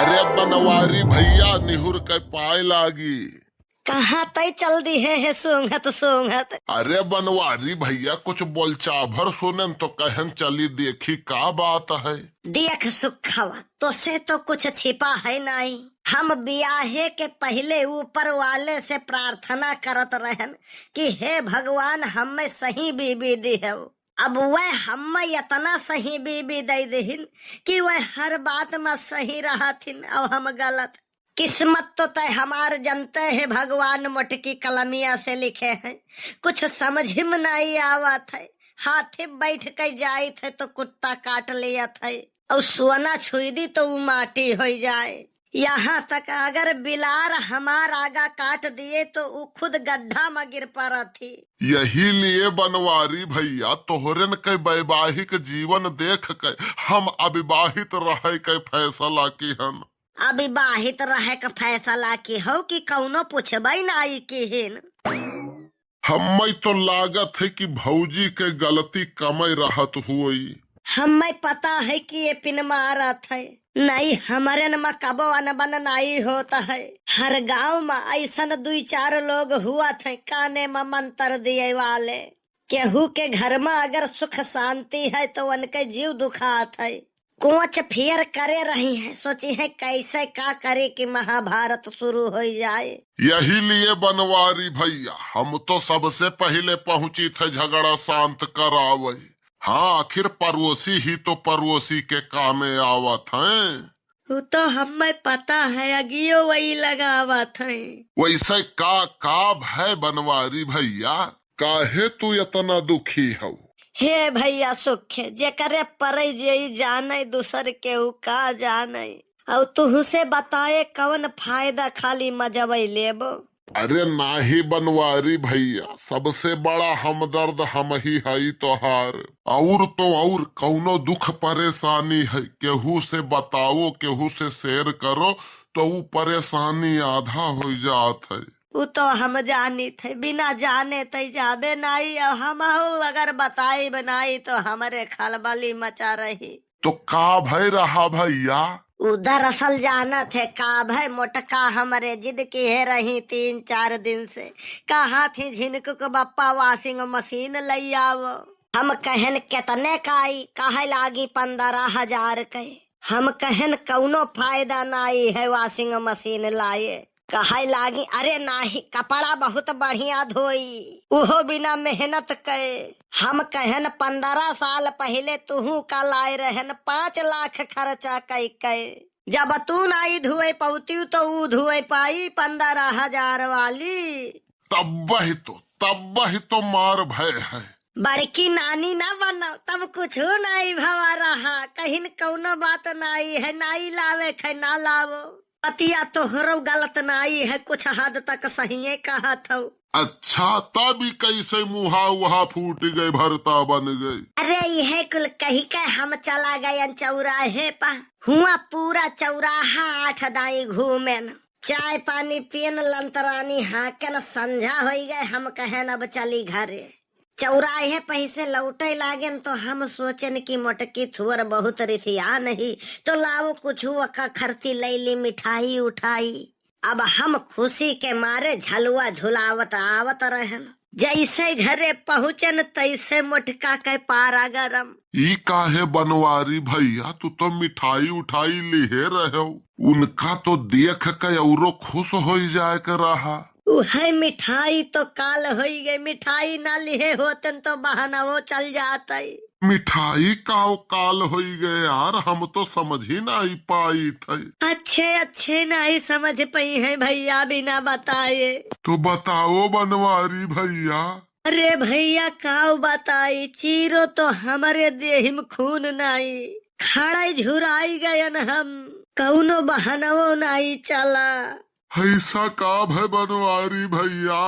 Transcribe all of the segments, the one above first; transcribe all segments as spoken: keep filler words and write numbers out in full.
अरे बनवारी भइया, निहुर के पाए लागी। कहाँ तई चल दिहे है सूंघत सूंघत? अरे बनवारी भइया, कुछ बोलचा भर सुनेन तो कहेन चली देखी का बात है। देख सुखवा, तोसे तो कुछ छिपा है नाई। हम बियाहे के पहिले ऊपर वाले से प्रार्थना करत रहन कि हे भगवान, हमें सही बीबी दिहेव। अब वह हमें इतना सही बीबी दे दिहिन कि वह हर बात में सही रहथिन और हम गलत। किस्मत तो तय हमार जनते है भगवान मोटकी कलमिया से लिखे हैं। कुछ समझ में नहीं आवत है। हाथी बैठ के जाइत है तो कुत्ता काट लियत है, और सोना छुई दी तो ऊ माटी हो जाए। यहाँ तक अगर बिलार हमार आगा काट दिए तो ऊ खुद गड्ढा में गिर पड़त ही। यही लिए बनवारी भइया, तोहरेन के वैवाहिक जीवन देख के हम अविवाहित रहे के फैसला किहन। अविवाहित रहे के फैसला किहौ कि कौनो पूछबे नाई किहिन? हम्मै तो लागत है कि भौजी के गलती कमै रहत हुई। हम्मै पता है कि ये पिन मारत है, नहीं हमरेन में कबो अनबन नाई होत है। हर गांव में ऐसन दुई चार लोग हुअत है काने में मंत्र दिए वाले। केहू के घर में अगर सुख शांति है तो उनके जीव दुखात है। कोच फेर करे रही है, सोची है कैसे का करे कि महाभारत शुरू हो जाए। यही लिए बनवारी भइया, हम तो सबसे पहिले पहुँची थे झगड़ा शांत करावे। हाँ, आखिर पड़ोसी ही तो पड़ोसी के कामे आवत हैं। उ तो हमें पता है, अगियो वही लगावत हैं। वैसे का, का भय बनवारी भइया? काहे तू इतना दुखी हऊ? हे भइया सुखे, जेकरे परे जेई जाने, दूसर केहू का जाने। और तुहसे बताए कवन फायदा, खाली मजवई लेबो। अरे नाही बनवारी भइया, सबसे बड़ा हमदर्द हमही हई तोहार। और तो और कौनो दुख परेशानी है, केहू से बताओ, केहू से share करो, तो ऊ परेशानी आधा हो जात है। उ तो हम जानित है, बिना जाने तई जाबे नाई, और हमहू अगर बताइब नाई तो हमरे खलबली मचा रही। तो का भय रहा भइया? उ दरअसल जानत है का भय, मोटका हमरे जिद किहे रही तीन चार दिन से, कहा थी झिनकू के बप्पा washing machine लई आवो। हम कहन केतने का आई, कहे लागी पन्द्रह हजार के। हम कहन कौनो फायदा नाई है washing machine लाए। कहे लागी, अरे नाही, कपड़ा बहुत बढ़िया धोई, उहो बिना मेहनत के। हम कहन, पन्द्रह साल पहिले तुहू का लाए रहन पाँच लाख खर्चा कई के। जब तू नाई धुए पौती तो ऊ धुए पाई पन्द्रह हजार वाली। तब वही तो, तब वही तो मार भय है। बड़की नानी ना बनो, तब कुछ नाई भवा रहा, कहिन कौनो बात नाई है, नाई लावे खे ना लावो। पतिया तोहरो गलत नाई है, कुछ हद तक सहिए कहत हौ। अच्छा, तब ई कैसे मुहा उहा फूट गए, भरता बन गए? अरे, इहे कुल कही के हम चला गयन चौराहे पा। हुआ पूरा चौराहा आठ दाई घूमेन, चाय पानी पियन, लंतरानी हाँकेन, संझा होई गए। हम कहेन, अब चली घरे। चौराहे पही से लौटे लागेन तो हम सोचेन कि मोटकी थुअर बहुत रिसिया नहीं, तो लाओ कुछ ओका खरती लैली मिठाई उठाई। अब हम खुशी के मारे झलुआ झुलावत आवत रहन। जैसे घरे पहुँचेन तैसे मोटका के पारा गरम। ई काहे बनवारी भैया, तू तो मिठाई उठाई लिहे रहे, उनका तो देख के औरो खुश होई जाए के रहा। उहे मिठाई तो काल होई गई, मिठाई ना लिहे होतन तो बहनवो चल जातई। मिठाई काव काल होई गए यार, हम तो समझ ही नहीं पाई थे। अच्छे अच्छे नहीं समझ पाई है भैया बिना बताए। तो बताओ बनवारी भैया। अरे भैया काव बताई, चीरो तो हमरे देहिम खून नाई, खड़ाई झुराई गयन हम, कौनो बहनवो नाई चला। ऐसा का भय बनवारी भैया?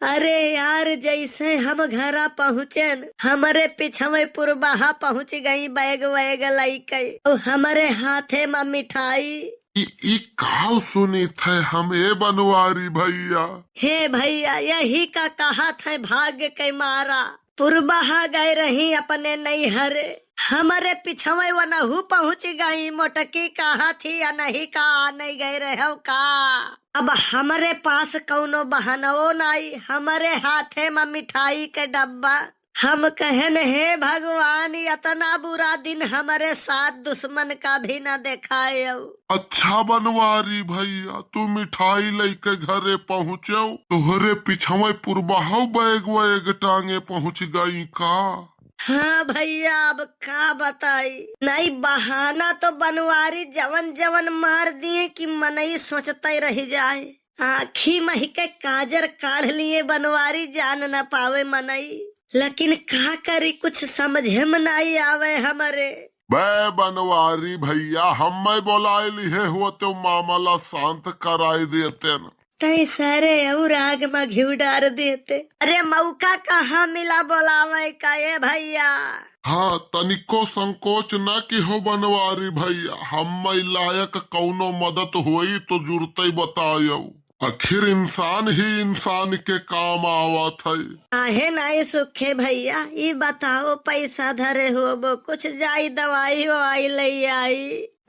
अरे यार, जैसे हम घरा पहुँचेन, हमरे पिछवे पुरबहा पहुँच गई बैग वैग लइके, और हमरे हाथे मा मिठाई। ई, ई काव सुनी थे हम ए बनवारी भैया? हे भैया, यही का कहा थे भाग्य के मारा। पुरबहा गए रही अपने नैहरे, हमरे पिछवे वनहु पहुँच गई, मोटकी कहा थी या नहीं का, नहीं गए रहो का? अब हमरे पास कौनो बहानवो नाई, हमरे हाथे म मिठाई के डब्बा। हम कहन, "हे भगवान, इतना बुरा दिन हमरे साथ दुश्मन का भी न देखायौ।" अच्छा बनवारी भैया, तू मिठाई लइके घरे पहुँचौ, तोहरे पिछवे पुरबहौ बैग वैग टांगे पहुँच गई का? हाँ भैया, अब का बताई, नहीं बहाना तो बनवारी जवन जवन मार दिए कि मनई सोचते रह जाए। आँखी महि के काजर काढ़ लिए बनवारी, जान न पावे मनई। लेकिन का करी, कुछ समझे में नाई आवे हमरे। बे बनवारी भैया, हम्मे बोलाए लिहे हुआ तो मामला शांत कराए देते न। तई सारे और आग में घिउ डार देते। अरे मौका कहाँ मिला बोलावे का ए भैया? हाँ, तनिको संकोच न किहो बनवारी भैया, हम्मे लायक कौनो मदद होई तो जुरते बतायौ। आखिर इंसान ही इंसान के काम आवत है। काहे नाई सुखे भैया, ई बताओ पैसा धरे होबो, कुछ जाई दवाई ववाई ले आई।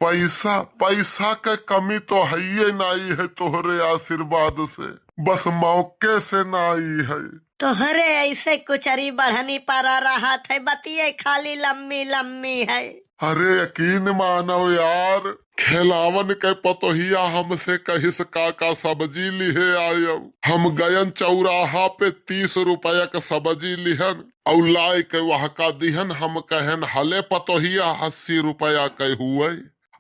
पैसा, पैसा के कमी तो हइये नाई है तोहरे आशीर्वाद से, बस मौके से नाई है। तोहरे ऐसे कुचरी बढ़नी परा रहत है, बतिये खाली लम्मी लम्मी है। अरे यकीन मानव यार, खेलावन के पतोहिया हमसे कहिस, "काका सब्जी लिहे आयव।" हम गयन चौराहा पे तीस रुपया के सब्जी लिहन और लाए के वहका दिहन। हम कहन, "हले पतोहिया अस्सी रुपया के हुए।"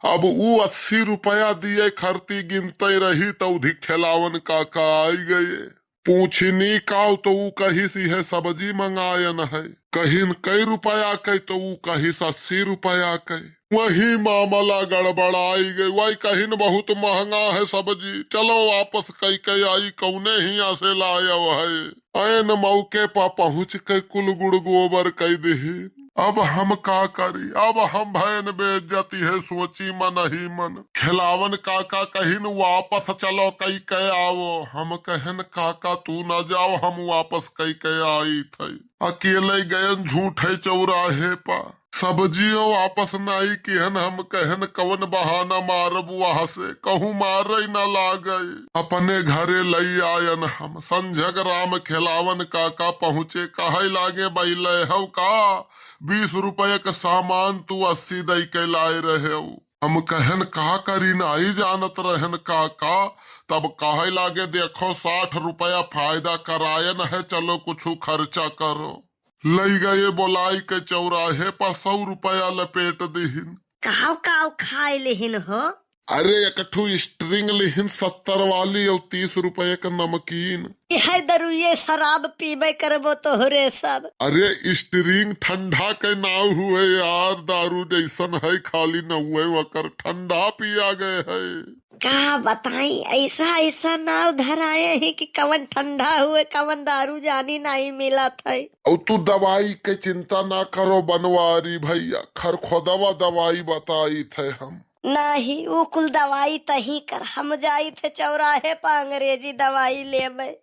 अब ऊ अस्सी रुपया दिए खरती गिनते रही तो उधी खेलावन काका आई गए। पूछनी काव तो ऊ कहिस, "इहे सब्जी मंगायन है।" कहिन, "कई रुपया के?" तो ऊ कहिस, "अस्सी रुपया के।" वही मामला गड़बड़ाई गई। वही कहिन, "बहुत महंगा है सब्जी, चलो वापस कई के आई, कौने हिया से लायव है।" ऐन मौके पा पहुँच के कुल गुड़ गोबर कई दिही। अब हम का करी, अब हम भयन बेइज्जती है, सोची मन ही मन। खेलावन काका कहिन, "वापस चलो कई के आवो।" हम कहन, "काका तू न जाओ, हम वापस कई के आई थे।" अकेले गयन झूठे चौराहे पा। सब्जियो वापस नाई किहन। हम कहन, "कवन बहाना मारब वहाँ से, कहूँ मारे न लागे।" अपने घरे लई आयन हम। संझक राम खेलावन काका पहुँचे, कहै लागे, "बैले हौ का? बीस रुपये के सामान तू अस्सी दई के लाए रहे हो।" हम कहन, "का करी, नाई जानत रहन काका।" तब कहै लागे, "देखो, साठ रुपया फायदा करायन है, चलो कुछ खर्चा करो।" लई गए बोलाई के चौराहे पर सौ रुपया लपेट दिहिन। काव काव खाए लेहिन हो? अरे, एक ठू स्ट्रिंग लिहिन सत्तर वाली और तीस रुपये का नमकीन। यह दरुए शराब पीबे करबो तोहरे सब। अरे, स्ट्रिंग ठंडा के नाव हुए यार, दारू जैसन है, खाली नउए वकर ठंडा पिया गए है। का बताई, ऐसा ऐसा नाव धराए हैं कि कवन ठंडा हुए, कवन दारू जानी नहीं मिलत है। और तू दवाई के चिंता ना करो बनवारी भैया, खरखोदवा दवाई बताई थे हम। नाही, ऊ कुल दवाई तही कर, हम जाई थे चौराहे पर अंग्रेजी दवाई लेबे।